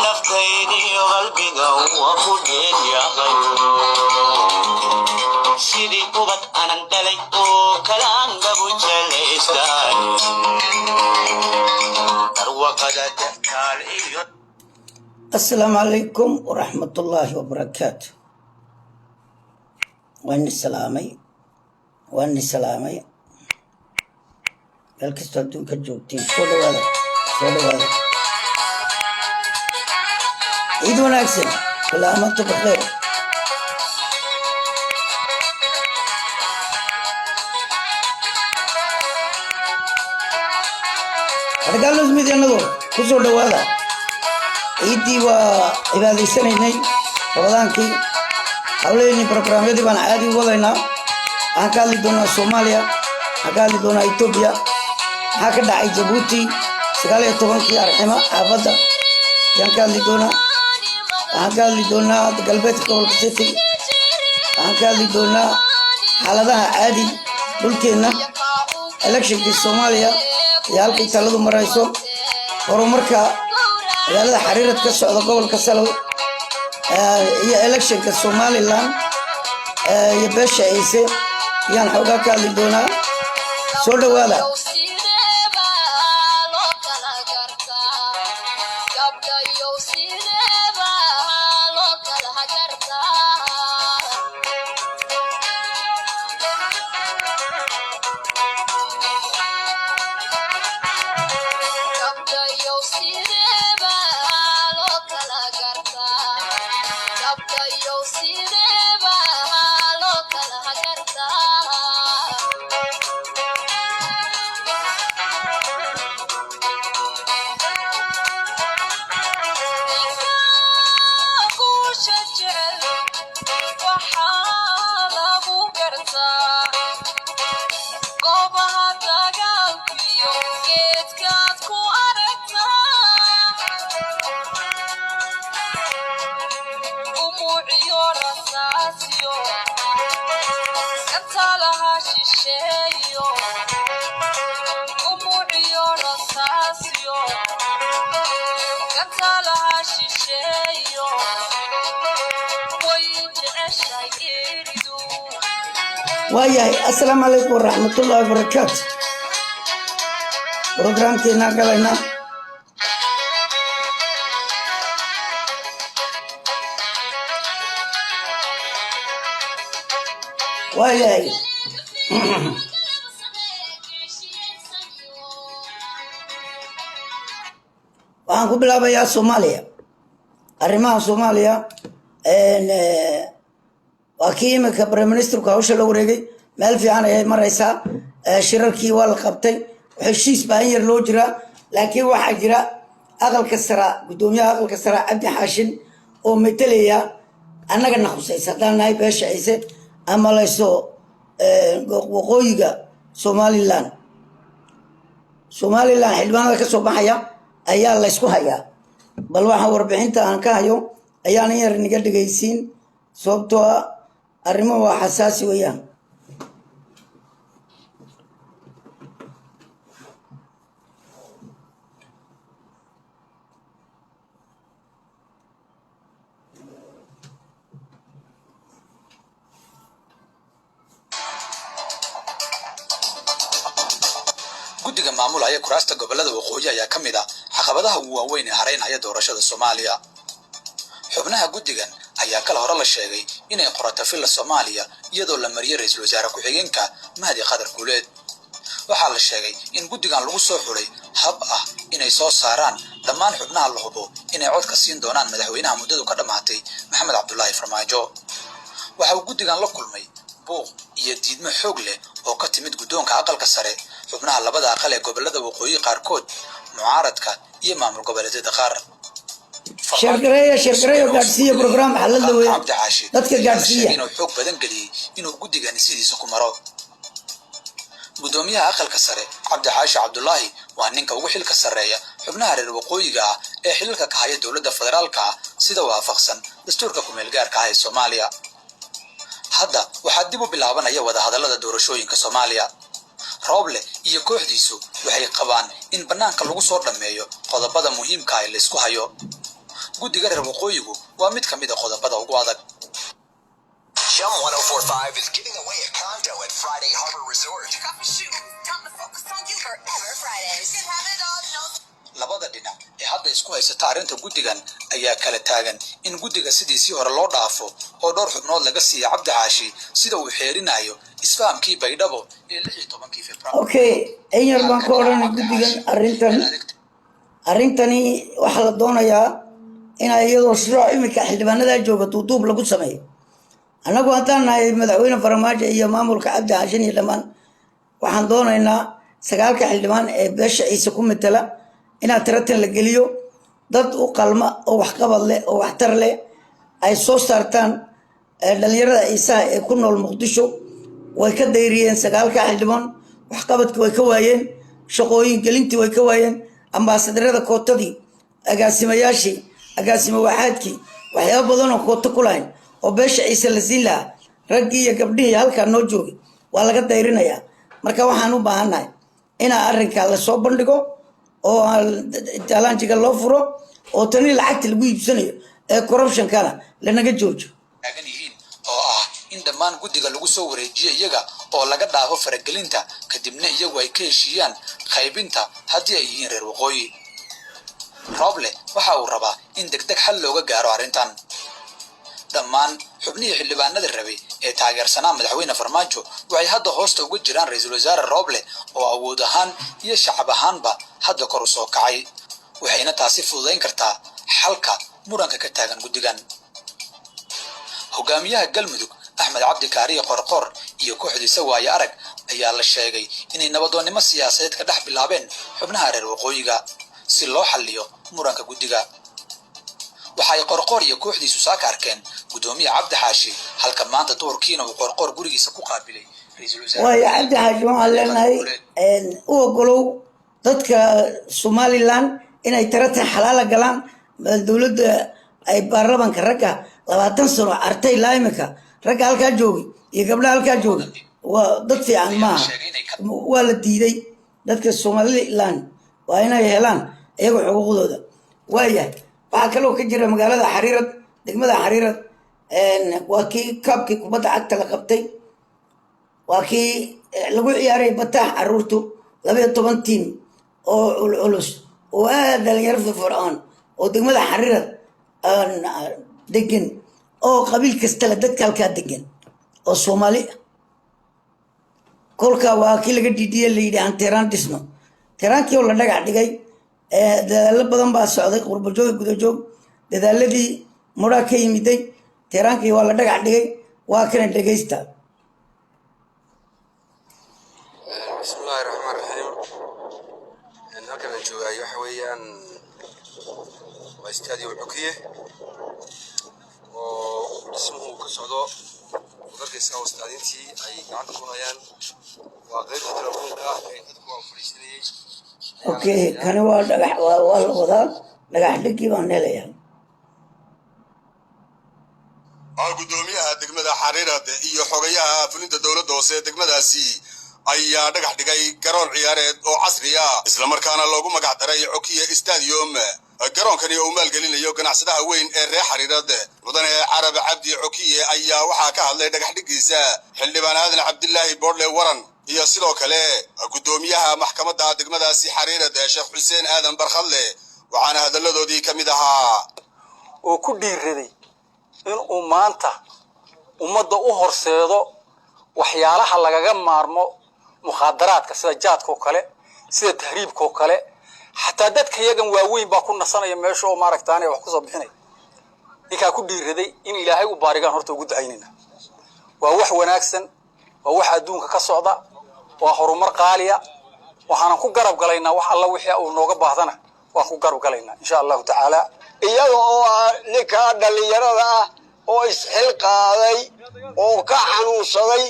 Naftaydiyo qalbiga waa ku dheelyahay, sidii ubad anan dhalay oo kalaan dhabu jelaystay darwaqada dextaal iyo. Asalaamu calaykum waraxmatullaahi wabarakaatu. Waan salaamay, waan salaamay. Meel kastoo adduunka joogtiin, soo dhawaada, soo dhawaada. Ciid wanaagsan, كل عام وأنتم بخير. Argaalos midyanadu kusoo dhawaada. Ciiddii waa cibaadaysanaynay, Ramadaankii, hawleynii, programyadii baan caadi u wadaynaa. Waxaan ka hadli doonaa Soomaaliya, waxaan ka hadli doonaa Etoobiya, maxaa ka dhacay Jabuuti 19-kii, arximo xaafadda ayaan ka hadli doonaa. Waxaan ka hadli doonaa galbeedka gobolka City. Waxaan ka hadli doonaa xaaladaha caadi dhulkeenna, electionkii Soomaaliya iyo halkay taladu marayso, horumarka magaalada Xariirad ka socda gobolka Salow iyo electionka Somaliland iyo beesha Ciise ayaan xoogaa ka hadli doonaa. Soo dhawaada. Sideebaa loo kala gartaa gabdhayow? Sideebaa loo kala gartaa? Gabdhayow, sideebaa loo kala gartaa? Gabdhayow, sideebaa loo kala gartaa? Ninka guusha jecel waxaa lagu gartaa goobaha dagaalkiyo geedkaad ku aragtaa umuuciyo rasaasiyo gantaalaha shisheeyo, umuuciyo rasaasiyo gantaalaha shisheeyo, way jeceshahay geeridu. Waayahay, assalaamu calaykum waraxmatullahi wabarakaatu. Programkeenaan galaynaa. Waayahay, waxaan ku bilaabayaa Soomaaliya, arrimaha Soomaaliya. Waa kii iminka prime ministerku hawsha la wareegay, meel fiican ayay maraysaa. Shirarkii waa la qabtay, heshiis baa in yar loo jiraa, laakiin waxaa jira aqalka sara, guddoomiyaha aqalka sara Cabdi Xaashin oo metelaya annagana khusaysa haddaan nahay beesha Ciise ama layso waqooyiga Somaliland. Somaliland xildhibaanada ka soo baxaya ayaa laysku hayaa. Bal waxaa warbixinta aan ka hayo ayaan in yar niga dhegaysiin, sababtoo ah arrimo waa xasaasi weeyaan. Guddiga maamulaya kuraasta gobolada waqooyi ayaa ka mid ah caqabadaha ugu waaweyn ee hareynaya doorashada Soomaaliya. Xubnaha guddigan ayaa kala hore la sheegay inay qorato Villa Soomaaliya, iyadoo la mariyey ra-iisul wasaare ku-xigeenka Mahdi Qadar Guuleed. Waxaa la sheegay in guddigan lagu soo xulay hab ah inay soo saaraan dhammaan xubnaha la hubo inay codka siin doonaan madaxweynaha muddadu ka dhammaatay, Maxamed Cabdulaahi Farmaajo. Waxa uu guddigan la kulmay buuq iyo diidmo xoog leh oo ka timid guddoonka aqalka sare, xubnaha labada aqal ee gobolada waqooyi qaarkood, mucaaradka iyo maamul goboleedyada qaar. Share gareeya, share gareeya, gaadhsiiya program xalada weya. Cabdi Xaashi dadka ayaa la gaadhsiiya. sheegay inuu xoog badan geliyey inuu guddigani sidiisa ku maro. Guddoomiyaha aqalka sare Cabdi Xaashi Cabdulaahi waa ninka ugu xilka sarreeya xubnaha reer waqooyiga ah ee xilalka ka haya dowladda federaalka ah, sida waafaqsan dastuurka kumeel gaarka ah ee Soomaaliya. Hadda waxaa dib u bilaabanaya wadahadallada doorashooyinka Soomaaliya. Rooble iyo kooxdiisu waxay qabaan in bannaanka lagu soo dhammeeyo qodobada muhiimka ah ee laysku hayo. Guddiga reer waqooyigu waa mid ka mid a qodobada ugu adag. Chum 1045 is giving away a condo at Friday Harbor Resort. Time to focus on you forever Fridays. You can have it all, no Labada dhinac ee hadda isku haysata arrinta guddigan ayaa kala taagan in guddiga sidiisii hore loo dhaafo oo dhowr xubnood laga siiya Cabdi Xaashi, sida uu xeerinayo isfahamkii Baydhabo ee 16-kii Februaayo. Okay, in yar baan ka odhanay guddigan. Arrintan, arrintani waxaa la doonayaa inay iyadoo shuruuc iminka xildhibaanadaa jooga duuduub lagu sameeyo. Annagu haddaan nahay madaxweyne Farmaajo iyo maamulka Cabdi Xaashin iyo dhammaan, waxaan doonaynaa sagaalka xildhibaan ee beesha Ciise ku matala inaad taratan la geliyo, dad u qalma oo waxqabad leh oo waxtar leh ay soo saartaan. Dhalinyarada Ciisaha ee ku nool Muqdisho way ka dayriyeen sagaalka xildhibaan, waxqabadki way ka waayeen, shaqooyin gelintii way ka waayeen, ambaasadarada kootadii, agaasimayaashii, agaasimo waxaadkii, waxyaaba badan oo kooto ku lahayn oo beesha Ciise la siin lahaa, raggii iyo gabdhihii halkaa noo joogay waa laga dayrinayaa. Marka waxaan u baahannahay inaa arrinkaa lasoo bandhigo oo challenge-ga loo furo oo tani lacagta lagu iibsanayo ee corruptionkana lanaga joojo. Taagan yihiin oo ah in dhammaan guddiga lagu soo wareejiyo iyaga oo laga dhaafo faragelinta, kadibna iyagu ay ka heshiiyaan qaybinta haddii ay yihiin reer waqooyi. Roble waxa uu rabaa in degdeg xal looga gaaro arrintan. Dhammaan xubnihii xildhibaanada rabay ee taageersanaa madaxweyne Farmaajo waxay hadda hoosta uga jiraan ra-iisul wasaare Roble oo awood ahaan iyo shacab ahaanba hadda kor u soo kacay, waxayna taasi fududayn kartaa xalka muranka ka taagan guddigan. Hogaamiyaha Galmudug Axmed Cabdi Kaariye Qorqor iyo kooxdiisa Waayo Arag ayaa la sheegay inay nabadoonnimo siyaasadeed ka dhex bilaabeen xubnaha reer waqooyiga si loo xalliyo muranka guddiga. Waxa ay Qorqoor iyo kooxdiisu saaka arkeen guddoomiye Cabdi Xaashi, halka maanta duhurkiina uu Qorqoor gurigiisa ku qaabilay ra-iisul wasaare. Waayo, Cabdi Xaashi waxaan leenahay u ogolow dadka Somaliland inay taratan xalaala galaan. Dowladda ay baarlamanka ragga 20 sano artay ilaa imika, ragga halkaa joogay iyo gabdhaha halkaa joogay waa dad fiican maaha, waa la diiday. Dadka Somaliland waa inay helaan iyaga xuquuqdooda. Waayahay, waxaa kaloo ka jira magaalada Xariirad, degmada Xariirad, waa kii kaabkii kubadda cagta la qabtay, waa kii lagu ciyaaray bataax caruurtu, 12 team oo culculus oo aad dhalinyaro firfircoon oo degmada Xariirad degan oo qabiil kasta le, dadka halkaa degan oo Soomaali ah. Kolka waa kii laga dhiidhiye, layidhi aan teeraan dhisno. Teeraankii oo la dhagax dhigay, dadaallo badan baa socday, qurbajoog, gudajoog, dadaaladii mudhaa ka yimiday. Teeraankii waa la dhagax dhigay, waa kana dhegaysta. Bismillahi raxmaan raxiim. Halkan aan joogaayo waxa weeyaan waa Stadium Cukiye oo dhismuhu ka socdo. Waad arkaysaa ustaadintii ay gacanta ku hayaan, waa qaybta telefoonka ee dadku waa fadhiisanayay. Okay, kani waa dhagax, waa la wadaa, dhagax dhigii baan helayaa. Gudoomiyaha degmada Xariirad iyo xogayaha fulinta dowladda hoose ee degmadaasi ayaa dhagax dhigay garoon ciyaareed oo casri ah, islamarkaana loogu magac daray Cokiye Stadium. Garoonkani oo uu maalgelinayo ganacsadaha weyn ee reer Xariirad, mudane Carab Cabdi Cokiye, ayaa waxaa ka hadlay dhagax dhigiisa xildhibaan Aadan Cabdilaahi Boodle Waran iyo sidoo kale gudoomiyaha maxkamadda degmadaasi Xariirad, Sheekh Xuseen Aadan Barkhadle, waxaana hadalladoodii ka mid ahaa: Oo ku dhiiraday inuu maanta ummadda u horseedo waxyaalaha lagaga maarmo mukhaadaraadka, sida jaadka oo kale, sida tahriibka oo kale. Xataa dadka yagan waaweyn baa ku nasanaya meesha oo maaragtaane wax kusoo bixinaya. Ninkaa ku dhiiraday in Ilaahay u baarigaan horta ugu ducaynayna. Waa wax wanaagsan, waa wax adduunka ka socda, waa horumar qaaliya. Waxaanan ku garab galaynaa wax alla wixii uu nooga baahdana waan ku garab galaynaa, insha Allahu tacaala. Iyaga oo ah ninkaa dhallinyarada ah oo isxil qaaday oo ka xanuunsaday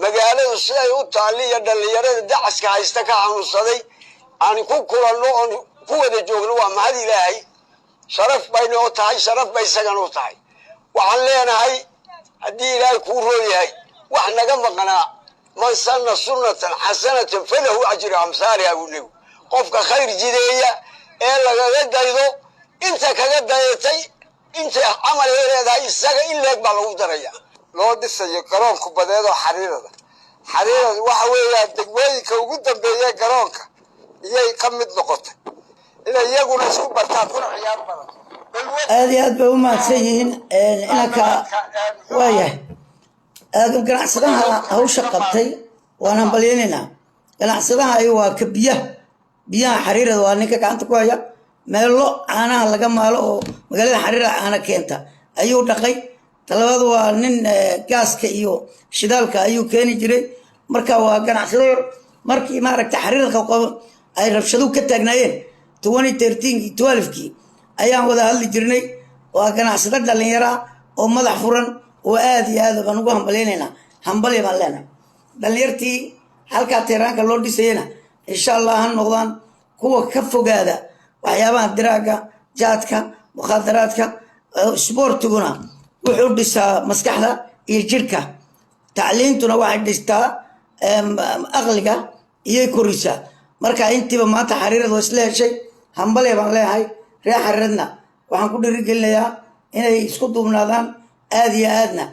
magaaladu siday u taalli iyo dhallinyarada dacaska haysta ka xanuunsaday, aan ku kulanno oon ku wada joogno, waa mahad Ilaahay. Sharaf bay noo tahay, sharaf bay isagana u tahay. Waxaan leenahay, haddii Ilaahay kuu roon yahay, wax naga maqnaa: man sanna sunnatan xasanatan falahu ajru amsaaliha, buu nebigu. Qofka khayr jideeya ee lagaga daydo, inta kaga dayatay Intay camal ay leedahay isaga in leeg baa lagu daraya. Loo dhisayo garoon kubadeed oo Xariirada. Xariirada waxa weeyaan degmooyinka ugu dambeeya garoonka iyay ka mid noqotay, inay iyaguna isku bartaan kuna ciyaar badan. Aada iyo aad bay u mahadsan yihiin inanka. Waayahay, ganacsadaha hawsha qabtay waan hambalyaynaynaa. Ganacsadaha waa ka biyaha Xariirada, waa ninka gacanta ku haya meelo caanaha laga maalo oo magaalada Xariirada caana keenta ayuu dhaqay. Talabaad, waa nin gaaska iyo shidaalka ayuu keeni jiray. Marka waa ganacsado. Markii maaragta Xariirka ay rabshadu ka taagnaayeen 2013-kii, 12-kii ayaan wada hadli jirnay. Waa ganacsado dhalinyara oo madax furan oo aada iyo aad baan ugu hambalyaynaynaa. Hambalya baan leenahay dhalinyartii halkaa teeraanka loo dhisayana. Insha Allah ha noqdaan kuwa ka fogaada waxyaabaha daraaga, jaadka, mukhaadaraadka. Isboortiguna wuxuu dhisaa maskaxda iyo jirhka, tacliintuna waxay dhistaa aqliga iyay korisaa. Marka intiiba maanta Xariirad waa isla heshay. Hambalya baan leeyahay reer Xariiradna. Waxaan ku dhiirigelinayaa inay isku duubnaadaan, aada iyo aadna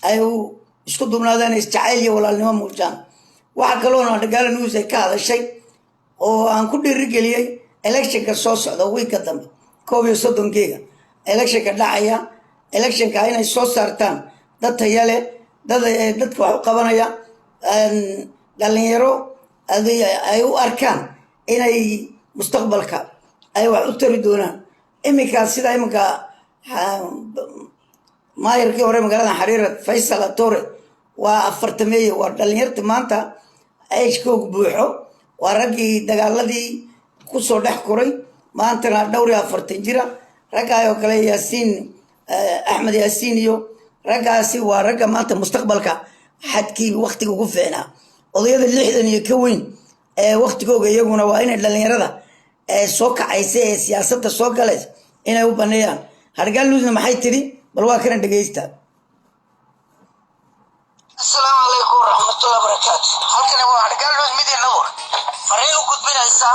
ay u isku duubnaadaan, isjacayl iyo walaalnimo muujaan. Waxa kaloona Dhagaala News ay ka hadashay oo aan ku dhiirigeliyey electionka soo socda wiigka dambe, 31-keega electionka dhacaya, electionka inay soo saartaan dad taya leh, dad dadka wax u qabanaya, dhalinyaro ay u arkaan inay mustaqbalka ay wax u tari doonaan. Iminka sida iminka maayarkii hore magaalada Xariirad, Faysal Atore, waa afartameeye, waa dhalinyarta maanta agekoogu buuxo, waa raggii dagaaladii kusoo dhex koray, maantana dhowr iyo afartan jira. Raggaay oo kale, Yaasiin Axmed Yaasiin iyo raggaasi, waa ragga maanta mustaqbalka xadkii waktiga ugu fiicnaa. Odayada 60 iyo ka weyn ee waktigooga iyaguna waa inay dhalinyarada ee soo kacaysa ee siyaasadda soo galaysa inay u baneeyaan. Hargaal Newsna maxay tidhi? Bal waa kana, dhegeysta. Asalaamu calaykum waraxmatullahi wabarakaatu. Halkani waa Hargaal News Media Network, fariin u gudbinaysa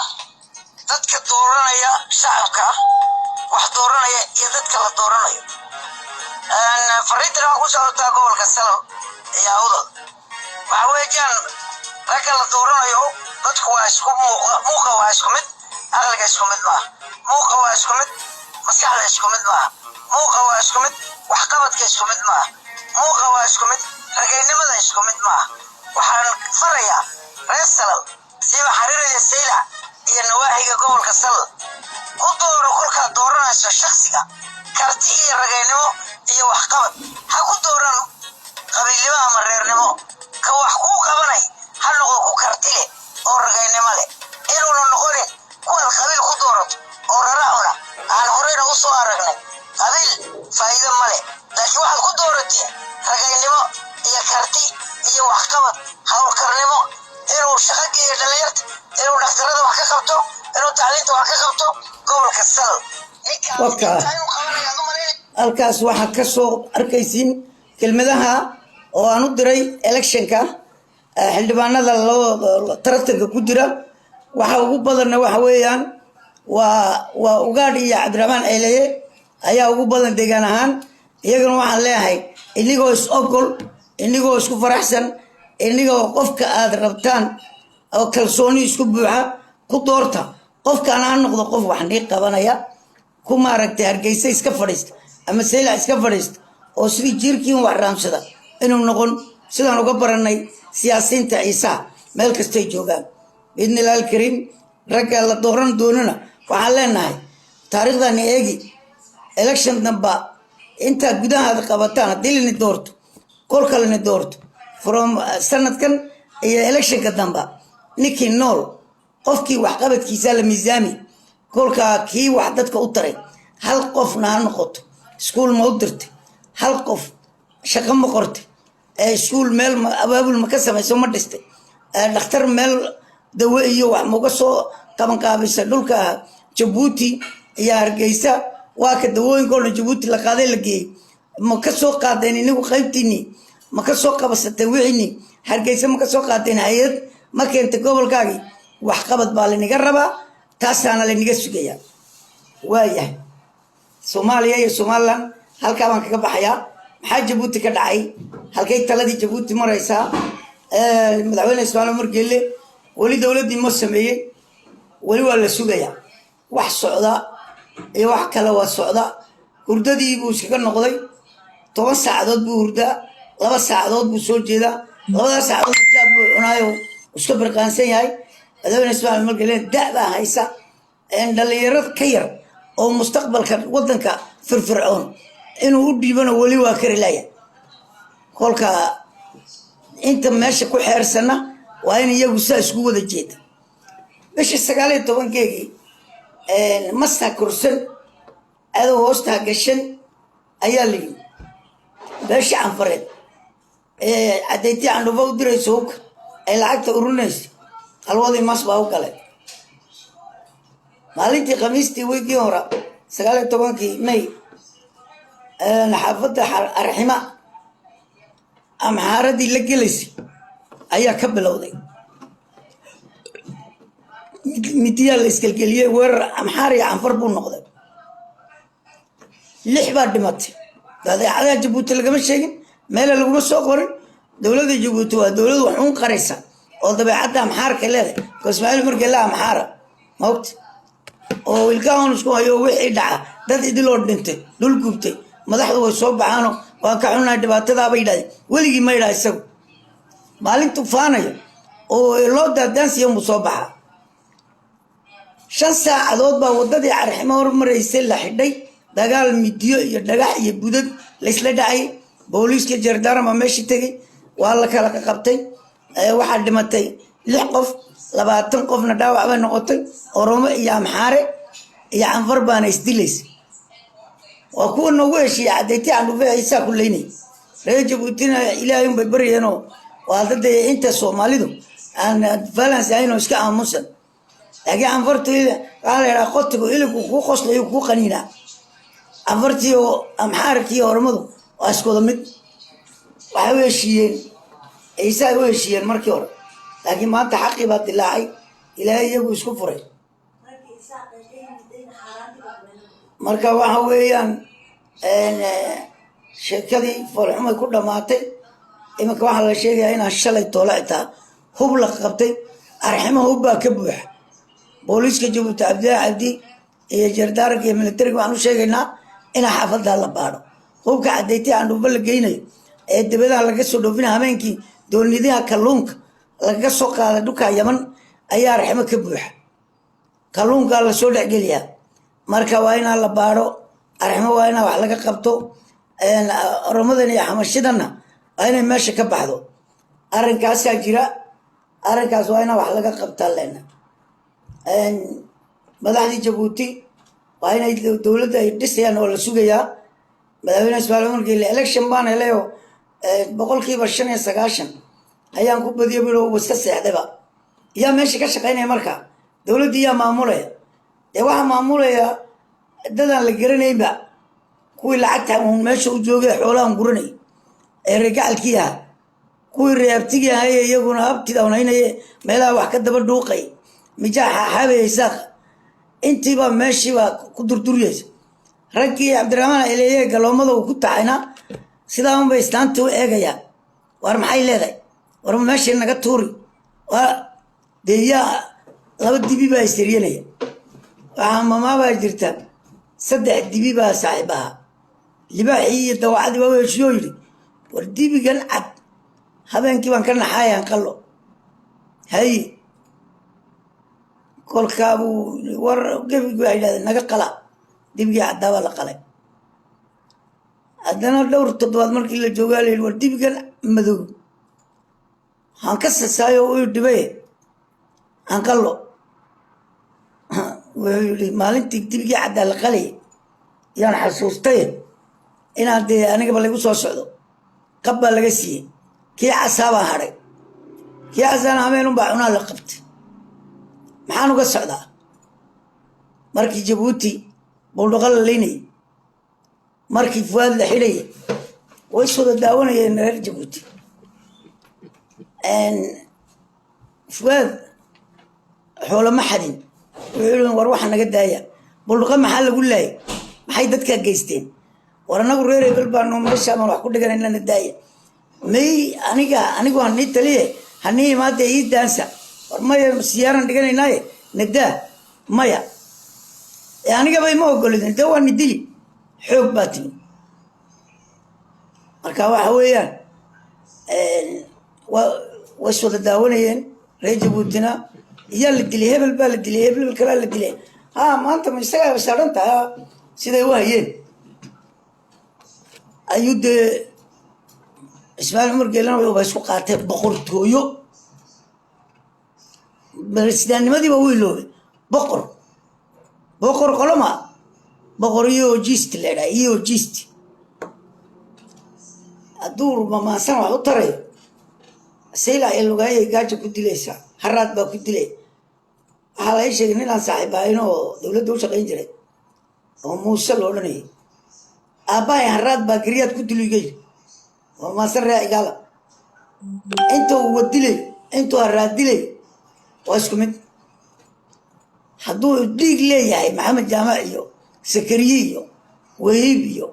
dadka dooranaya, shacabka wax dooranaya iyo dadka la dooranayo. Fariintan waxaa ku socotaa gobolka Salal iyo Awdal. Waxa weeyaan ragga la dooranayo, dadku waa isku muuqa, muuqa waa isku mid, aqliga isku mid maaha. Muuqa waa isku mid, maskaxda isku mid maaha. Muuqa waa isku mid, waxqabadka isku mid maaha. Muuqa waa isku mid, ragaynimada isku mid maaha. Waxaan farayaa reer Salal, siiba Xariirada, Saylac iyo nawaaxiga gobolka Salal: ku dooro kolkaad dooranayso shaksiga karti iyo ragaynimo iyo waxqabad. Ha ku dooran qabiilnimo ama reernimo. Ka wax kuu qabanay ha noqdo ku karti leh oo ragaynimo leh, inuuna noqonin kuwaad qabiil ku doorato oo rara cuna aan horeyna u soo aragnay. Qabiil faa'iido ma leh, laakiin waxaad ku doorateen ragaynimo iyo karti iyo waxqabad, howlkarnimo, inuu shaqo geeyo dhalinyarta, inuu dhakhtarada wax ka qabto, inuu tacliinta wax ka qabto gobolka Salal. Waka halkaas waxaad ka soo arkaysiin kelmadaha oo aan u diray electionka xildhibaanada loo tartanka ku jira. Waxa ugu badanna waxa weeyaan waa Ugaadh iyo Cabdiraxmaan Ceeleye ayaa ugu badan deegaan ahaan. Iyagana waxaan leeyahay, inigoo is ogol, inigoo isku faraxsan, inigoo qofka aad rabtaan oo kalsooni isku buuxa ku doorta. Qofkaan ha noqdo qof wax nii qabanaya. Ku maaragtay Hargeysa iska fadhiista ama Saylac iska fadhiista oo sidii jiirkiin wax raamsada inuu noqon, sidaan uga baranay siyaasiyiinta Ciisaha meel kastay joogaan. Biidni illahi alkariim, ragga la dooran doonana waxaan leenahay, taariikhdani eegi election damba intaad gudahaada qabataan haddii lani doorto, kolka lani doorto from sanadkan iyo electionka damba, ninkii nool qofkii waxqabadkiisa la miisaami. Kolkaa kii wax dadka u taray, hal qofna ha noqoto, iskuul ma u dirtay? Hal qof shaqo ma qortay? Iskuul meel ma abaabul ma ka samayso, ma dhistay? Dhakhtar meel dawe iyo wax mauga soo qabanqaabisa? Dhulka Jabuuti iyo Hargeysa waa ka dawooyinka o dhan Jabuuti la qaaday, la geeyey. Ma ka soo qaadeen inigu qaybtiinii? Ma ka soo qabsateen wixiinii Hargeysa? Ma ka soo qaadeen? Hay-ad ma keentay gobolkaagii? Waxqabad baa lanaga rabaa, taasaana lanaga sugayaa. Waayahay, Soomaaliya iyo Somaliland. Halkaa baan kaga baxayaa. Maxaa Jabuuti ka dhacay? Halkay taladii Jabuuti maraysaa? Madaxweyne Ismaaciil Cumar Geelle weli dowladdii ma sameeyey, weli waa la sugayaa. Wax socda iyo wax kale waa socda. Hurdadii buu iskaga noqday. 10 saacadood buu hurdaa, 2 saacadood buu soo jeedaa, labadaas saacadood jaad buu cunaayo, iska birqaansan yahay. Madaxweyne Ismaaciil Cumar Geelle da' baa haysa, dhalinyaro ka yar oo mustaqbalka waddanka firfircoon inuu u dhiibano weli waa kari laya. Kolka inta meesha ku xeersana waa in iyagu saa isku wada jeeda. Bishii 19-keegii masta korsan adow hoostaa gashan ayaa la yimi. Beeshii Canfareed cadaytii candhufa u dirayso, hubka ay lacagta ururinayso, halwadii mas baa u galay. Maalintii Khamiistii wiigii hore, 19-kii May, xaafadda Arxima Amxaaradii la gelaysay ayaa ka bilowday. Midiyaa la isgelgeliyey, weerar Amxaar iyo Canfar buu noqday. Lix baa dhimatay. Dadeecadaha Jabuuti lagama sheegin, meela laguma soo qorin. Dowladda Jabuuti waa dowlad wax uun qaraysa oo dabeecadda Amxaarka leedahay. Ka Ismaaciil Margeela Amxaara maogta oo ilkahan isku hayo, wixii dhaca, dad idiloo dhintay, dhul gubtay, madaxdu way soo baxaano, "Waan ka xunnahay dhibaatadaabay yidhahdeen. Weligii ma yidhaha isagu. Maalintuu faanayo oo loo daadaansiya unbuu soo baxaa. 5 saacadood baa waddadii Carximo hormaraysay la xidhay. Dagaal midiyo iyo dhagax iyo budad laysla dhacay. Booliiska jardarama meeshii tegey, waa la kala qabtay. Waxaa dhimatay lix qof, 20 qofna dhaawac bay noqotay. Oromo iyo Amxaare iyo Canfar baana isdilaysa. Waa kuwa noogu heshiiya cadayti candhufe ciisaa ku leynay. Reer Jabuutina Ilaahay unbay baryeenoo, waa dada inta Soomaalidu aan balance ahayn oo iska aamusan. Laakiin Canfartu waxaa la yidhaha qotigu iligu kuu qoslayo, kuu qaniinaa. Canfartii oo Amxaarkii Oromadu waa isku wada mid. Waxay u heshiiyeen Ciise ay u heshiiyeen markii hore, laakiin maanta xaqii baa dilaacay. Ilaahay iyagu isku furay. Marka waxa weeyaan sheekadii foolxumay ku dhammaatay. Iminka waxaa la sheegayaa inaan shalay toole xitaa hub la qabtay. Arximo hub baa ka buuxa. Booliiska Jabuuti, Cabdillahi Cabdi iyo jardaaranka iyo militariga, waxaan u sheegaynaa inaa xaafadaa la baadho. Hubka cadayti candhuufo la geynayo ee dibadaha laga soo dhoofina, habeenkii doonidaha kalluunka lagaga soo qaada dhulka Yaman ayaa Arximo ka buuxa. Kalluunkaa lasoo dhexgeliyaa. Marka waa inaa la baadho Arximo, waa inaa wax laga qabto. Oromadan iyo Xamashidanna waa inay meesha ka baxdo. Arrinkaasaa jira, arrinkaas waa inaa wax laga qabtaa lena. Madaxdii Jabuuti waa inay dowladda ay dhisayaan oo la sugayaa. Madaxweyne Ismaaciil Cumar Geelle election baan helayo, 95% ayaan ku badiyo bilo, iska seexdayba. Yaa meesha ka shaqaynaya marka? Dowladdii yaa maamulaya? Dee waxaa maamulaya dadaan la garanaynba, kuwii lacagta uun meesha u joogay, xoolahan guranay ee reegacalkii ahaa, kuwii reabtigii ahaye iyaguna habtida unaynaye, meelaha wax ka daba dhuuqay, mijaaxa xaabaya saaqa, intiibaa meeshiibaa ku durduriyeysa. Raggii Cabdiraxmaan Eleeye galoomada uu ku taxayna sidaa unbay islaantii u eegayaan. War maxay leedahay? War meeshii naga tuuri. Waa dee yaa laba dibi baa isiryanaya. Waxaa mamaabaa jirta, saddex dibi baa saaxiib ahaa. Libaaxii iyo dawacadii baa u heshiiyoo yidhi, "War dibigan cad habeenkii baan ka naxaayaan qallo." Haye, kolkaabuu war gebigi waxay yidhahdeen, "Naga qala." Dibigii caddaa baa la qalay. Haddana dhowr toddobaad markii la joogaa la yidhi, "War dibigan madow waxaan ka sasaayo u dhibay aan qallo." Wuxuu yidhi, "Maalintii dibigii caddaa la qalay yaan xasuustay inaan dee anigaba lagu soo socdo." Qab baa laga siiyey. Kii casaa baa hadhay. Kii casaana hameen unbaa cunaa la qabtay. Maxaan uga socdaa? Markii Jabuuti buldhuqa la leynayay, markii Fuwaad la xidhayay, way iswada daawanayeen reer Jabuuti. Fuwaad xoolo ma xadin. Wuxuu yihi, "War waxa naga daaya. Buldhuqa maxaa lagu laayay? Maxay dadkaa geysteen?" War anagu reer hebel baanu, meesha baan wax ku dhiganayna, daaya. May, aniga anigu hanii taliye, hanii imaada ii daansa. War maya, siyaaran dhiganaynaaye, nadaa. Maya, anigaba ima ogolidin, dee waa ni dili, xoog baa timi. Marka waxa weeyaan way iswada daawanayeen reer Jabuutina. Iyaa la dilay, hebel baa la dilay, hebel kalaa la dilay. Ha, maanta ma isagaa saaran tahay siday u hayeen? Ayuu dee Ismaaciil Cumar Geelana wuxuuba isku qaatay boqortooyo, presidentinimadiiba u iloobay. Boqor, boqor qoloma, boqor iyo gist la idhaha iyo gist. Hadduu mamaasan wax u tarayo, sayla ee lugaayay gaaja ku dilaysaa, haraad baa ku dilay. Waxaa la ii sheegay nin aan saaxiib ahayn oo dowladda u shaqayn jiray oo Muuse la odhanayay, aabbahay haraad baa gariyaad ku diligay. Mamaasan ree igaala, inta uu wadilay, intuu haraad dilay waa isku mid. Hadduu dhiig leeyahay, Maxamed Jaamac iyo Sakariye iyo Wahiib iyo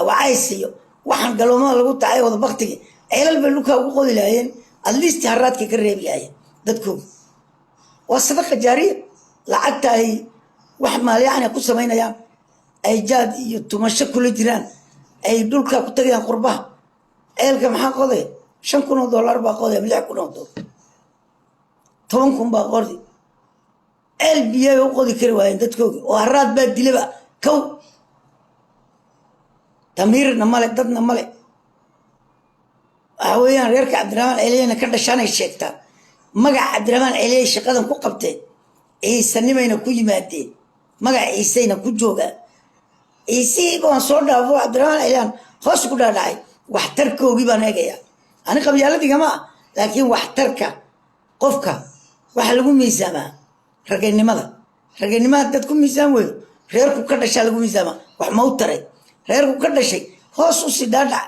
Wacays iyo waxaan galoomada lagu tacay wada baktigi, ceelal bay dhulkaa ugu qodi lahaayeen, at least haraadkay ka reebi lahaayeen dadkooga. Waa sadaqa jaariya. Lacagta ay wax maalyacni ku samaynayaan, ay jaad iyo tumasho kula jiraan, ay dhulka ku tagayaan qurbaha, ceelka maxaa qoday? $5,000 baa qoday ama $6,000, 10,000 baa qodi. Ceel biyaa bay u qodi kari waayeen dadkooga oo haraad baa dilaba. Kow damiirna male, dadna male. Waxa weeyaan reerka Cabdiraxmaan Celiyena ka dhashaanay sheegtaa. Magaca Cabdiraxmaan Celiyey shaqadan ku qabteen, ciisanimayna ku yimaadeen, magaca Ciiseyna ku joogaan. Ciisihii baan soo dhaafo, Cabdiraxmaan Celiyaan hoos ku dhaadhacay. Waxtarkoogii baan eegayaa ani, qabyaaladdigama ah, laakiin waxtarka qofka waxaa lagu miisaamaa rageynimada. Rageynimada dad ku miisaan weyo, reerku ka dhashaa lagu miisaamaa. Wax mau taray reerku ka dhashay? Hoos usii dhaadhac,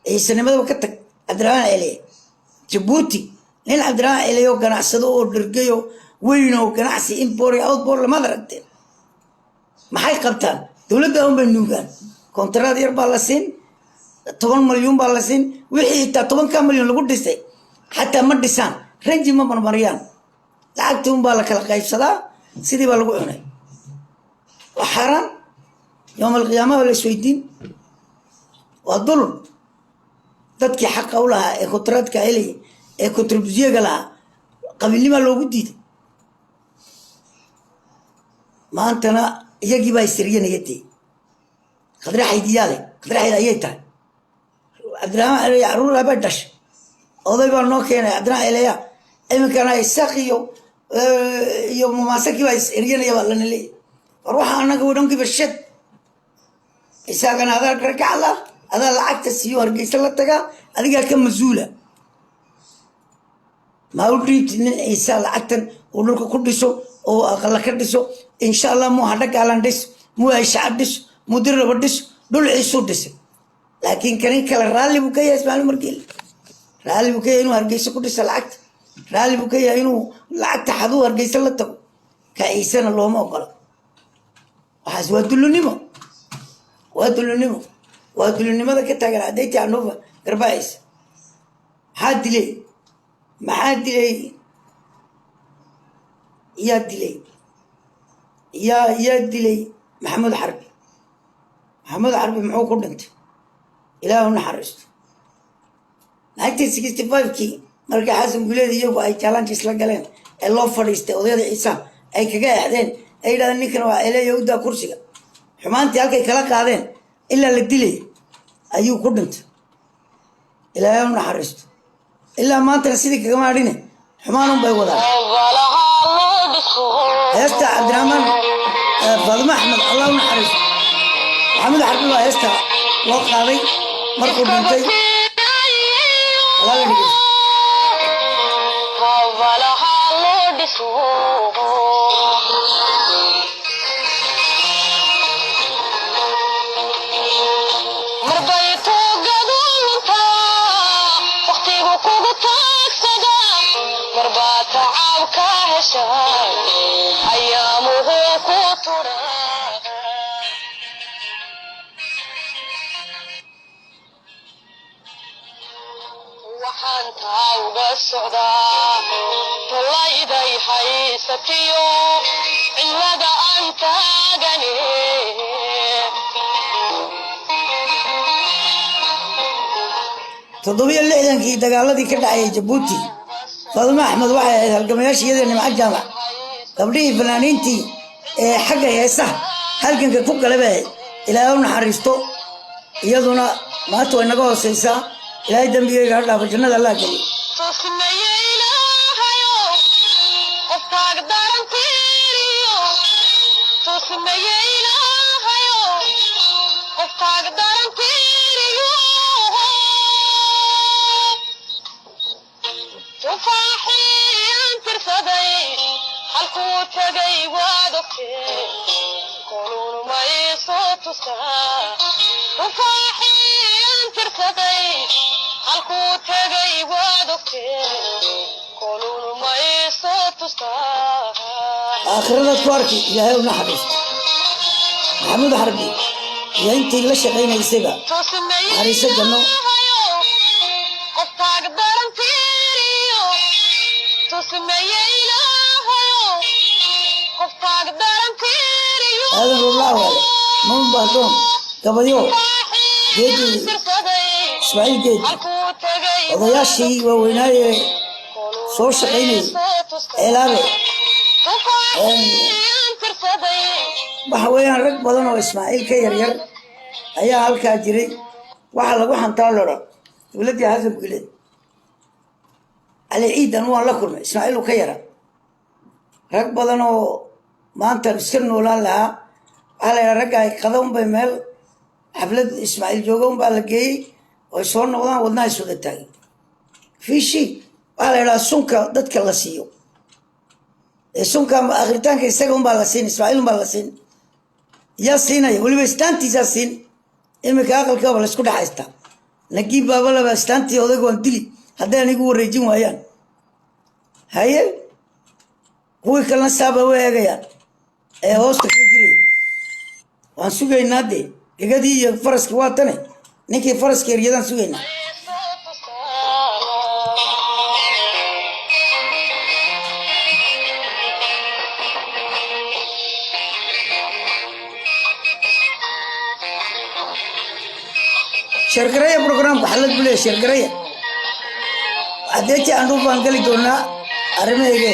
ciisanimadaba ka tag. Cabdiraxmaan Celiye Jabuuti, nin Cabdiraxmaan Celiye oo ganacsado oo dhergayo weyn oo ganacsi import iyo outport lamaad aragteen. Maxay qabtaan? Dowladda un bay nuugaan. Kontraad yar baa la siin, 10 malyuun baa la siin. Wixii xitaa 10-ka malyuun lagu dhisay xataa ma dhisaan, ranji ma marmariyaan. Lacagtii un baa la kala qaybsadaa, sidii baa lagu cunay. Waa xaaraan, yowm alqiyaamaha la isweydiin. Waa dulm. Dadkii xaqa u lahaa ee kontraadka helayay ee contributionka lahaa qabiilnimaa loogu diiday. Maantana iyagii baa isiryanaya. Dee Khadraxaydiyaale, Khadraxayd ayay tahay. Cabdiraxmaan Celiya caruur bay dhashay, oday baa noo keenay Cabdiraxmaan Celiya. Iminkana Isaaq iyo Mamaasakii baa is eryanaya baa lana leeyahy. War waxa anaga we don't give a shit. Isaagana adaa ragacla, adaa lacagta siiyo, Hargeysa la tagaa, adigaa ka mas-uula. Maa u dhiibtid nin Ciisa lacagtan uu dhulka ku dhiso oo aqala ka dhiso? Insha Allah, muu hadhagaalan dhis, muu ayshaca dhis, muu Dirraba dhis, dhul Ciisuu dhisay. Laakiin kanin kale raalli buu ka yahay. Ismaaciil Margeeli raalli buu ka yahay inuu Hargeysa ku dhiso lacagta, raalli buu ka yahay inuu lacagta xaduu Hargeysa la tago. Ka Ciisena looma ogola. Waxaas waa dullunimo, waa dullunimo, waa dullunimada ka taagan cadayti Canuufa Garbaciisa. Maxaa dilay? Maxaa dilay? Yaa dilay? Yaa dilay Maxamuud Xarbi? Maxamuud Xarbi muxuu ku dhintay? Ilaah u naxariisto. 1965-kii markii Xasan Guleed iyagu ay challenge isla galeen ee loo fadhiistay, odayada Ciisa ay kaga exdeen, ay yidhahdeen ninkan waa eleeya, udaa kursiga, xumaantii halkay kala qaadeen ilaa la dilay ayuu ku dhintay. Ilaahay u naxariisto. Ilaa maantana sidii kagama hadhine, xumaan un bay wadaan. Heesta Cabdiraxmaan, Faadimo Axmed, Allah u naxariisto, Maxamed Xarbi baa heesta loo qaaday markuu dhintay. Walaala, dhegeysta. Habalaha loo dhiso. Marbay toogadu luntaa, waqtigu kugu taagsada, marbaa tacaab ka hesha, ayaamuhu ku turaa. Taa uga socdaa tollayday haysatiyo cilada aan taagane. 67-kii dagaaladii ka dhacayay Jabuuti, Faadimo Axmed waxay ahayd halgamayaashii, iyada Nimco Jaamac, gabdhihii fanaaniintii ee xagga heesaha halganka ku gala bay ahayd. Ilaahay u naxariisto, iyaduna maanta way naga hooseysaa. Ilaahay dembigeyga ha dhaafo, jannada Allah geliyo. Tusmaye Ilaahayo, qofkaag daran tiiriyo. Tusmaye Ilaahayo, qofkaag daran tiiriyo. Tufaaxii aan tirsaday halkuu tagay waad ogtee, koluun ma iisoo tustaa? Tufaaxii aan tirsaday halkuu tagay waad ogtee, koluun ma iisoo tustaa? Aakhiradaad ku arki. Ilaahay u naxariisto Maxamuud Xarbi iyo intii la shaqaynaysayba. Tusmaye Naxariiso janno. Ilaahayo, qofkaag daran tiiriyo. Tusmaye Ilaahayo, qofkaag daran tiiriyo. Aadan Rurlaawaale, Mamun Bahdoon, Gabayo Geedi, Ismaaciil Geedi, odayaashii waaweynaaye soo shaqaynayay, Ceelaabe, waxa weeyaan rag badan oo Ismaaciil ka yaryar ayaa halkaa jiray. Waxaa lagu xantaa lodha dowladdii Xasan Guleed, Cali Ciidan waan la kulmay, Ismaaciil uu ka yara. Rag badan oo maanta iska noolaan lahaa, waxaa la yidhaha ragga ay qada unbay meel xaflad Ismaaciil jooga unbaa la geeyey oo ay soo noqdaan, wadnaha is wada taagay. Fiishi waxaa la yidhaha sunka dadka la siiyo ee sunka akhritaanka isaga unbaa la siin, Ismaaciil unbaa la siin. Yaa siinaya? Weliba islaantiisaa siin. Iminka aqalkaaba laysku dhex haystaa. Nagiib baabalaba islaantii odayga waan dili hadday anigu wareejin waayaan. Haye, kuwii kalena saaba u eegayaan ee hoosta ka jiray. Waan sugaynaa dee gegadii iyo faraskii waa tane, ninkii faraska eryadaan sugaynaa. Sheergareya programka xalad buu leeyahay, sheergareya. Adeeji aan baan geli doonaa arrimahayge.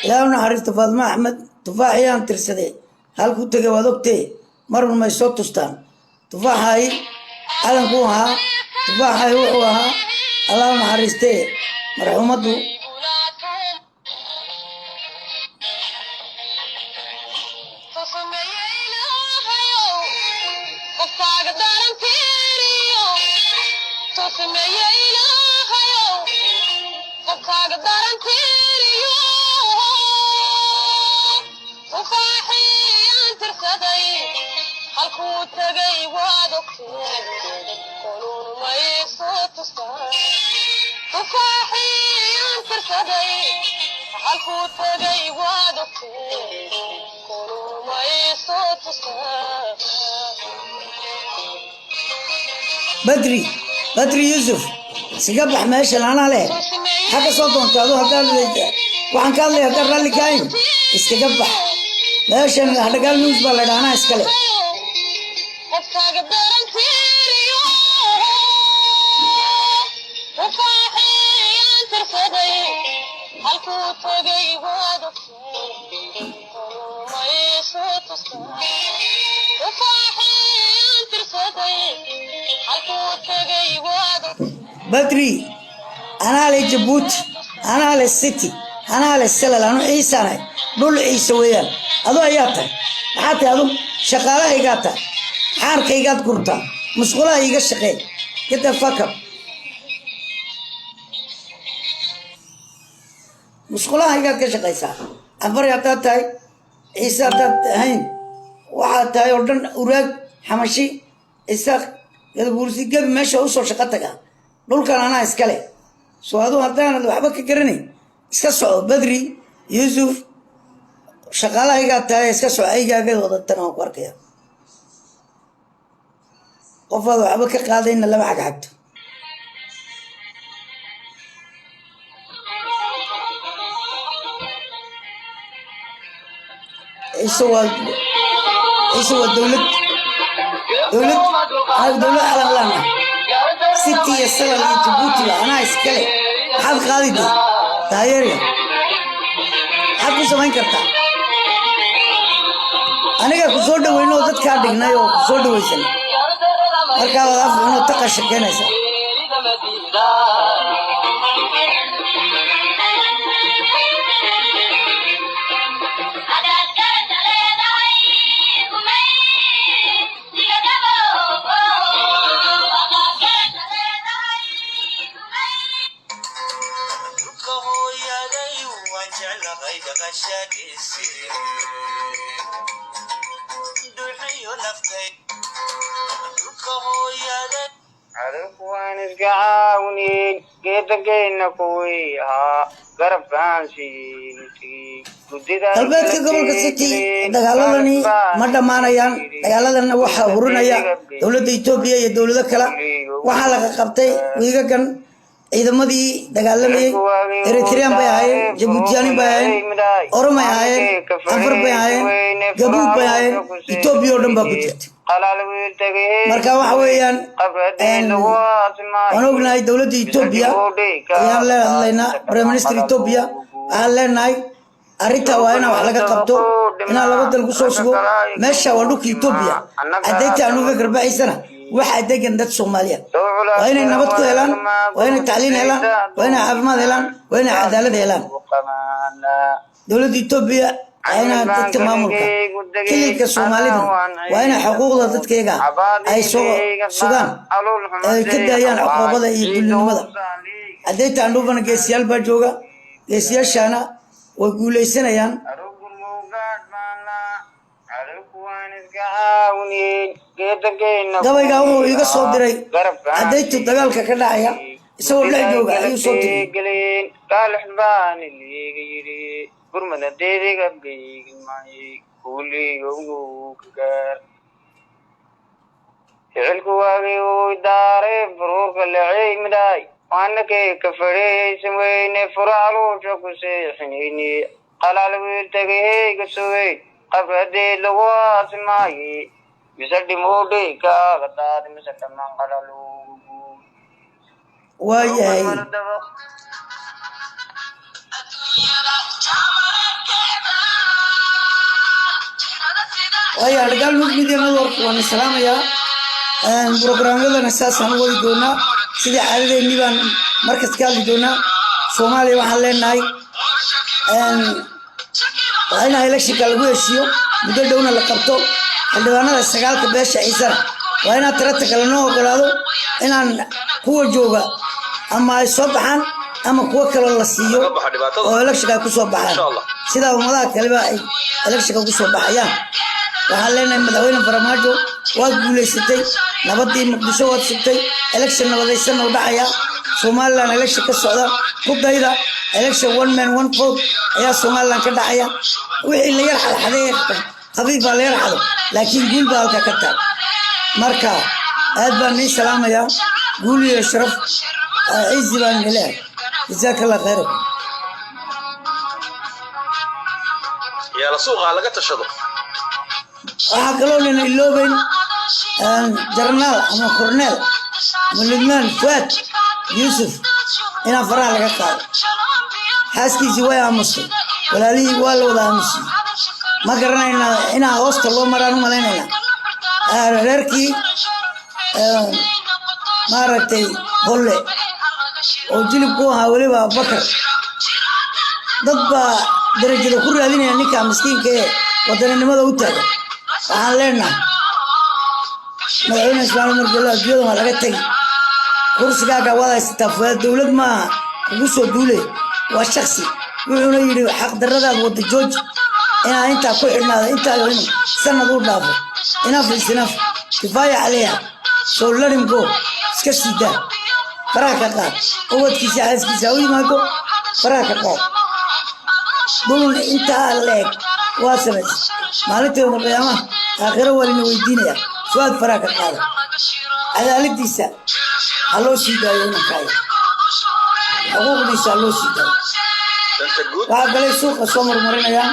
Ilaah u naxariisto Faadimo Axmed. Tufaaxiyaan tirsadee halkuu tegay waad ogtee, marun may soo tustaan. Tufaaxay calankuu ahaa, tufaaxay wuxuu ahaa. Allah u naxariistee marxuumaddu. Tusmaye Ilaahayo, qofkaaga daran tiiriyo. Tusmaye Ilaahayo, qofkaaga daran tiiriyo. Tufaaxii aan tirsaday halkuu tagay waad ogtee, koluun ma iisoo tustaa? Tufaaxii aan tirsaday halkuu tagay waad ogtee, koluun ma iisoo tustaa? Badri, Badri Yuusuf, iskaga bax meeshan, anaa leh. Maxaa ka soo doonta adu? Haddaad waxaan ka hadlaya haddaan ralli kahayn, iskaga bax meeshan. Hadhagaal News baa la dhaha, anaa iskale. Qofkaaga daran tiiriyo. Tufaaxii aan tirsaday halkuu tagay waad ogtee, koluun ma iisoo tustaa? Tufaaxii aan tirsaday halkuu tagay waad ogtee. Badri, anaa leh Jabuuti, anaa leh City, anaa leh Salal. Anu Ciisaanahay, dhul Ciise weeyaan. Adu ayaa tahay? Maxaa tahay adu? Shaqaalahaygaa tahay, xaarkaygaad gurtaa, musqulaha iiga shaqee. Get the fuck up. Musqulahaygaad ka shaqaysaa. Afari haddaad tahay, Ciise haddaad ahayn, waxaad tahay oo dhan uraag, Xamashi, Isaaq, Gadabuursi, gebi meesha usoo shaqo taga. Dhulkan anaa iskale. Soo aduu haddaanad waxba ka garanayn, iska soco. Badri Yuusuf, shaqaalahaygaa tahay, iska soco. Aygaaga wadatana waan ku arkaya. Qofaad waxba ka qaadayna lama xagxagto. Ciise waa, Ciise waa dowlad, dowlad anaga dowlad calan laan ah. City iyo Salal iyo Jabuutiba anaa iskale. Maxaad qaadi dee taageerya? Maxaad ku samayn kartaa? Aniga ku soo dhaweyno oo dadkaa dhignay oo ku soo dhawaysan, markaa waad af cunoo taqa shekeynaysaa. Cadowku waan iska caawineen geedankeenna kuwii ahaa garabkaan siintii. Galbeedka gobolka City dagaaladani ma dhammaanayaan. Dagaaladanna waxaa hurinaya dowladda Etoobiya iyo dowlado kale. Waxaa laga qabtay wiigagan ciidamadii dagaalamayay. Eritrean bay ahaayeen, Jabuutiyaanin bay ahaayeen, Oromay ahaayeen, Anfar bay ahaayeen, Gabuub bay ahaayeen. Etoobiya oo dhan baa ku jirta. Marka waxa weeyaan, waan ognahay dowladda Etoobiya ayaan le hadlaynaa, prime minister Etoobiya waxaan leenahay arrintaa waa inaa wax laga qabto, inaa laba dal kusoo sugo. Meesha waa dhulka Etoobiya. Caddaynta anuga garbaxaysana waxaa degan dad Soomaaliya. Waa inay nabad ku helaan, waa inay tacliin helaan, waa inay caafimaad helaan, waa inay cadaalad helaan. Dowladda Etoobiya waa inaa dadka maamulka kililka Soomaalida waa inay xuquuqda dadkayga ay soo sugaan, ay ka daayaan cuqoobada iyo dullinimada. Caddaynta andhufana geesiyaal baa jooga, geesiyaashaana way guuleysanayaan. Gabaygaa wuxuu iiga soo diray caddayntu dagaalka ka dhacaya isagoo dhex jooga ayuu soo tiriyey. Ficilku waagii uu daaray furuurka laceymidaay waanakay ka fadhiyaysan weyne fura caloosha ku seexinayni qalaal wiil tagay heyga sugeyn qabradeed lagu aasi maaye mise dhimoodhay kaaga daadi mise dhammaan qalaal. Waayahay, waaya Dhagaal Media Network waan salaamayaa. Programyadana saasaan u wadi doonaa, sidii caadadeennii baan markas ka hadli doonaa. Soomaaliya waxaan leenahay waa in electionka lagu heshiiyo, muddo dhowna la qabto. Xildhibaanada sagaalka beesha Ciisana waa inaan tarata kale noo ogolaado, inaan kuwa jooga ama ay soo baxaan ama kuwo kaloo la siiyo oo electionka ay kusoo baxaan, sida ummadaha kaleba ay electionka kusoo baxayaan. Waxaan leenahay madaxweyne Farmaajo, waad guulaysatay, nabadii Muqdisho waad sugtay, election nabadaysan oo dhacaya. Somaliland election ka socda ku dayda. Election one man one vote ayaa Somaliland ka dhacaya. Wixii la yar xadxaday khafiif baa la yar xado, laakiin guul baa halka ka taag. Marka aad baan nii salaamayaa. Guul iyo sharaf, cizi baan leeyahay. Jazaaka Allah khayra. Yaala suuqa laga tashado. Waxaa kaloo nina iloobeyn jarnaal ama korneel ama Ludmaan Fuaad Yuusuf inaan faraha laga qaado. Xaaskiisii way aamustay, walaalihii waa la wada aamusiyey. Ma garanaynaa inaa hoosta loo maraan u malaynaynaa. Reerkii maaragtay Holle oo jilib ku ahaa weliba Abubakar, dad baa darajada ku raadinaya ninka miskiinka ee wadaninimada u taagan. Waxaan leenahay madaxweyne Ismaaiil Margelo, adduunyada waa laga tegi, kursigaaga waad haysataa. Fuaad dowlad maaha kugu soo duulay, waa shaksi. Wuxuuna yidhi xaqdaradaad wada jooji, inaa intaa ku xidhnaado, intaa inuu sanad u dhaafo. Enough is enough, kifaaya caleyha. So let him go. Iska sii daa, faraha ka qaad. Ubadkiisa, xaaskiisa ha u yimaado, faraha ka qaad. Dulun intaa leeg waa samaysay, maalinta yowma qiyaamaha aakhiro waa lina weydiinaya. Fuaad faraha ka qaada. Cadaaladiisa ha loo sii daayo inankaaya, xuquuqdiisa ha loo sii daayo. Waxaa kalay suuqa soo marmarinayaan,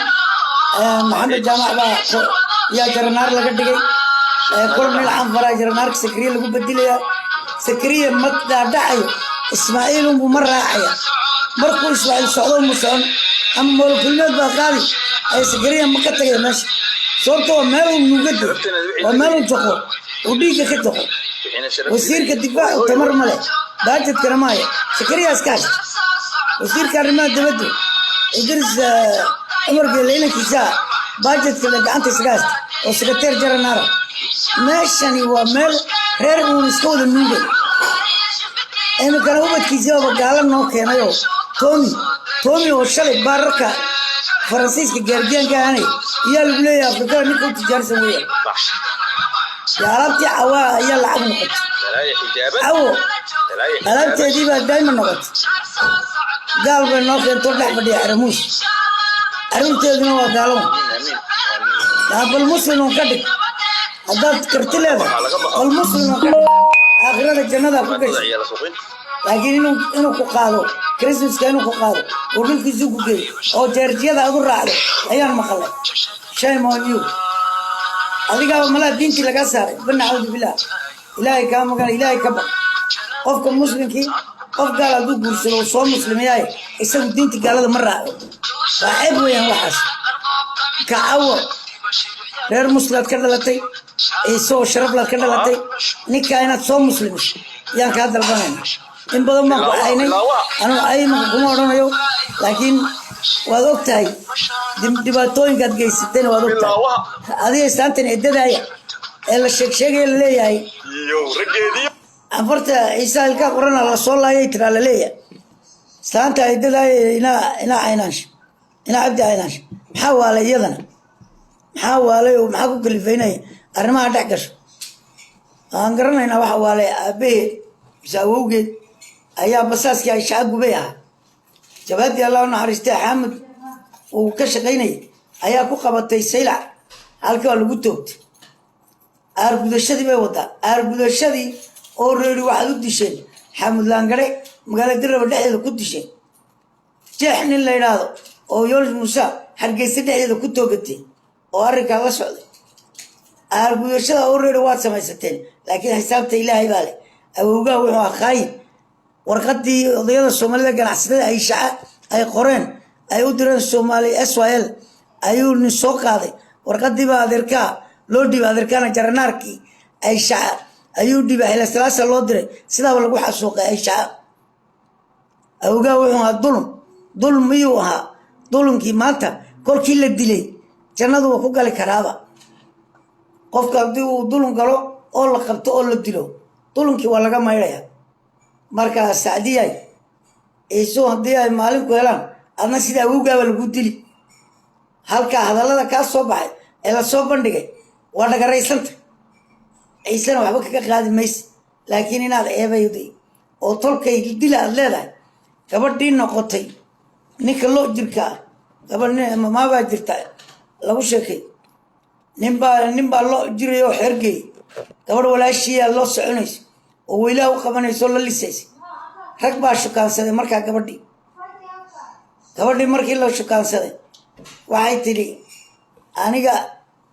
Maxamed Jaamac baa yaa jaranaar laga dhigay, Colonel Canfaraa jaranaarka Sakariya lagu bedelayaa. Sakariya ma dhaadhacayo, Ismaaciil unbuu ma raacaya. Markuu Ismaaciil socdo mu socon ama moolokulmeed baa qaadi ay. Sakariya ma ka tagaya meesha, sababto waa meel uu nuugade, waa meel uu jaqo, uu dhiigga ka jaqo. Wasiirka difaacu tamar ma leh, baajadkana ma haya, Sakariya iska haysta. Wasiirka arrimaha dibaddu Idris Cumar Geele inankiisa baajadka le gacanta isaga haysta oo secrétaire jaranaara. Meeshani waa meel reer uun iska wada nuugay. Iminkana ubadkiisiaba gaala noo keenayoo Tomi Tomi oo shalay baararka Faransiiska gaardiyaanka ahanay iyaa lagu leeyahay Afrikada ninka u tijaarsan weeyaan. Dee alaabtii Cawaa ayaa lacag noqotay, Cawo alaabteedii baa diamond noqotay. Gaal bay noo keento dhex fadhiya Xaramuus, carruurteeduna waa gaalo. Bal muslim un ka dhig haddaad karti leedahay, bal muslim un ka dhig, aakhirada jannada ku gashay. Laakiin inuu ku qaado Christmaska, inuu ku qaado oo dhulkiisu ku geeyo oo jeerjiyada aad u raacdo ayaan maqalay. Shame on you! Adigaaba malaa diintii lagaa saaray. Banacuudu billah, Ilaahay kaa magan, Ilaahay ka baq. Qofka muslimkii qof gaal hadduu guursado oo soo muslimayaay, isagu diintii gaalada ma raaco. Waa ceeb weeyaan waxaas. Kacawo reer muslimaad ka dhalatay, Ciise oo sharaflaad ka dhalatay. Ninkaa inaad soo muslimiso yaan kaa dalbanayna. In badan baan ku caynay, anuu caynka kuma odhanayo, laakiin waad og tahay dhibaatooyinkaad geysatayna, waad og tahay adiga islaantan eddadaaya ee la sheeg sheegaya, laleeyahay Anfarta Ciise ilkaa qorana la soo laayay tiraa laleeyahay. Islaanta eddadaaya inaa Caynaansha, inaa Cabdi Caynaansha, maxaa waalay iyadana? Maxaa waalay oo maxaa ku kalifaynaya arrimaha dhex gasho? Waan garanaynaa waxa waalay. Aabaheed mise awowgeed ayaa basaaskii ay shaca gubay ahaa. Jabhaddii, Allah u naxariistay, Xaamud uu ka shaqaynayay ayaa ku qabatay Saylac, halkii waa lagu toogtay. Aargudashadii bay wadaa, aargudashadii oo reeri. Waxaad u disheen Xaamud Laangare, magaalada Dirraba dhexdeeda ku disheen. Jeex nin la yidhaahdo oo Yoonis Muuse Hargeysa dhexdeeda ku toogatay oo arrinkaa la socday. Aargudashada oo reeri waad samaysateen, laakiin xisaabta Ilaahay baa leh. Awowgaha wuxuu ahaa khaayin. Warqadii odayada Soomaalida ganacsatada ay shaca ay qoreen, ay u direen Soomaali SYL ayuu nin soo qaaday. Warqadiibaa adeerkaa loo dhiibay, adeerkaana jaranaarkii ay shaca ayuu dhiibay. Xelasalaasa loo diray, sidaaba lagu xasuuqay ay shaca. Awowgaha wuxuu ahaa dulum, dulm miyuu ahaa? Dulumkii maanta kolkii la dilay jannadu waa ku gali karaaba. Qofka haddii uu dulum galo oo la qabto oo la dilo, dulumkii waa laga maydhaya. Marka Sacdiyay, Ciisu haddii ay maalin ku helaan, adna sida awowgaaba lagu dili. Halkaa hadallada kaa soo baxay ee lasoo bandhigay waa dhagaraysanta. Ciisena waxba kaga qaadi mayse, laakiin inaad ceebayday oo tolkay dila aad leedahay. Gabadhii noqotay ninka loo jirka ah, gabadh maabaa jirta lagu sheekay. Ninbaa loo jiray oo xergeey, gabadh walaashiiyaa loo soconaysa oo weylaha u qabanaysa oo la lisaysa. Rag baa shukaansaday. Markaa gabadhii markii la shukaansaday, waxay tidhi: "Aniga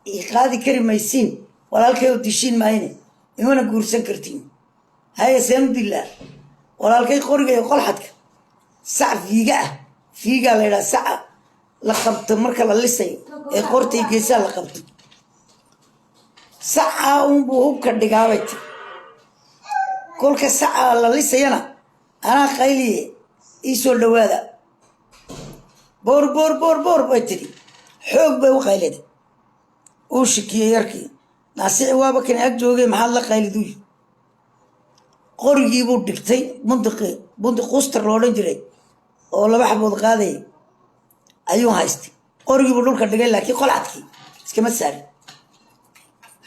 i qaadi kari maysiin, walaalkay oo dishiin maayne, imana guursan kartiin." Haye, seenu dilaa walaalkay? Qoriga iyo qolxadka sac fiiga ah, fiigaa la yidhaha saca la qabto marka la lisayo ee qortay geesaha la qabto. Sacaa unbuu hubka dhigaabay tiri. Kolka sacaa la lisayana anaa qayliye, ii soo dhawaada, boor boor boor boor bay tidhi. Xoog bay u qayliday. Uu shikiyey yarkii naasici, waaba kan ag joogay, maxaad la qayliduy? Qorigiibuu dhigtay, bundiqii, bundiq quster lo odhan jiray oo laba xabood qaadayay ayuu haystay. Qorigiibuu dhulka dhigay, laakiin qolcadkii iskama saarin.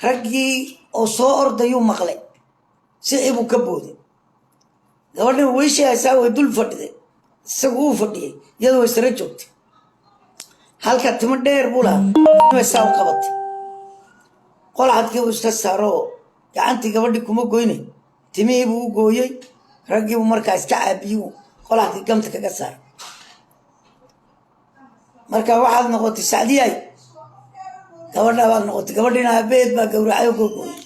Raggii oo soo ordayuu maqlay, sicii buu ka booday. Gabadhin weyshay haysaa, way dul fadhiday. Isagu uu fadhiyey, iyadu way sare joogtay. Halka timo dheer buu lahaa, saa u qabatay. Qolcadkii buu iska saaroo gacantii gabadhii kuma goyne. Timihii buu u gooyey, raggiibuu markaa iska caabiyu qolaxdii gamta kaga saaray. Marka waxaad noqotay Sacdiyay, gabadha baad noqotay. Gabadhiina aabaheed baa gowracay oo googooyey,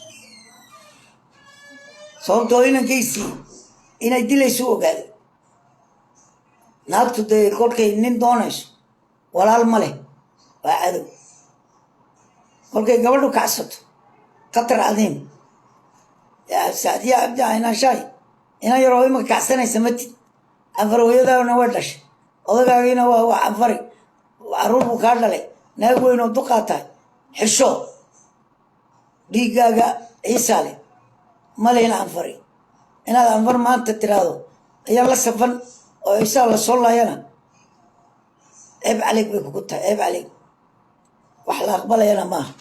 sababtoo inankiisii inay dilaysu ogaaday. Naagtu dee kolkay nin doonayso walaal ma leh, waa cadow. Kolkay gabadhu kacsato, khatar cadiim. Sacdiya Cabdi Caynaanshaay, inan yaroo imika kacsanaysa matid. Canfar hooyadaana way dhashay, odagaagiina waa canfari, caruur buu kaa dhalay, naag weyn oo duqaa tahay. Xisho, dhiiggaaga Ciisaa leh, ma lihin canfari. Inaad canfar maanta tiraahdo ayaa la safan oo Ciisaa la soo laayana, ceeb caleyg bay kugu tahay, ceeb caleyg. Wax la aqbalayana maaha.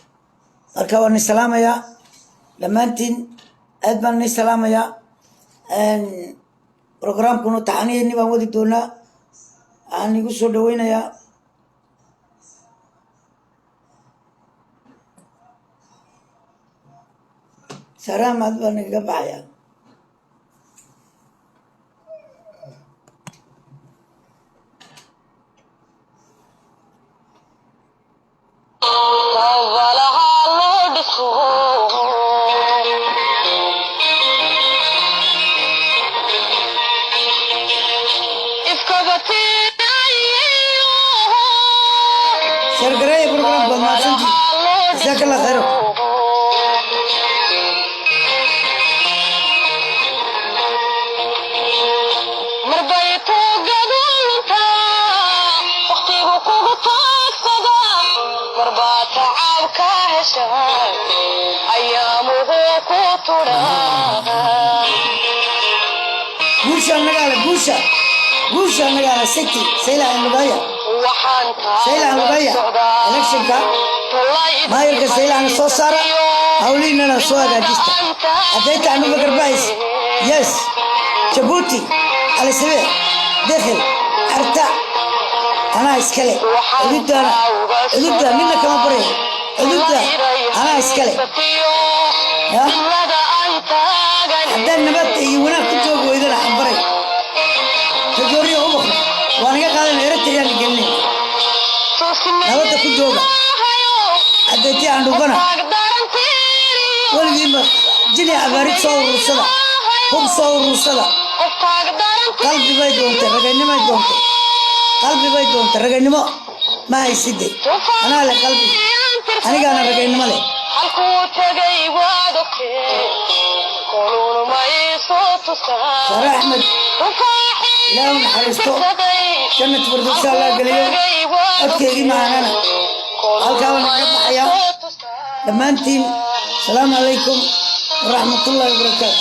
Marka waan ni salaamayaa dhammaantiin, aad baan ni salaamayaa. Programkuna taxaniyeyni baan wadi doonaa. Waxaan igu soo dhaweynayaa Saraamad baan igaga baxayaa. Walaha loo dhiso. Share gareeya programka, waad mahadsantihin. Jazaak Allah khayro. Marbay tuugadu luntaa, waqtigu kugu taagsada, marbaa tacaab ka hesha, ayaamuhu ku tudhaa. Guusha annagaa le, guusha, guusha annagaa le. City Saylac Lugaya. Waxaan Saylac Lugaya electionka maayarka Saylacna soo saara, hawlihiinana soo hagaajista. Hadday tahay Abubakar Bahis, yes. Jabuuti, Calisabeex, Dekhil, Arta anaa iskale. Cududdaana, cududda nina kama baryo, cududda anaa iskale. Ya haddaan nabad iyo wanaag ku joogi weydana, xambaray tajooriya ubaqna waa naga qaadan, Eritreaan gelinay. Nabadda ku jooga. Caddayti aan dhugana weligiinba jini abaarid soo urursada, hub soo urursada. Qalbi bay doontay, raganimay doontay, qalbi bay doontay, raganimo ma hayside. Anaa leh qalbi, anigaana raganimo leh. Halkuu tagay waad ogtee, kululma iisoo tusaa. Saare Axmed, Ilaahu naxariisto, jannat firdowsa Allah geliyo. Codkeygii macaanana halkaa baan kaga baxayaa. Dhammaantiin, asalaamu calaykum waraxmatullaahi wabarakaatu.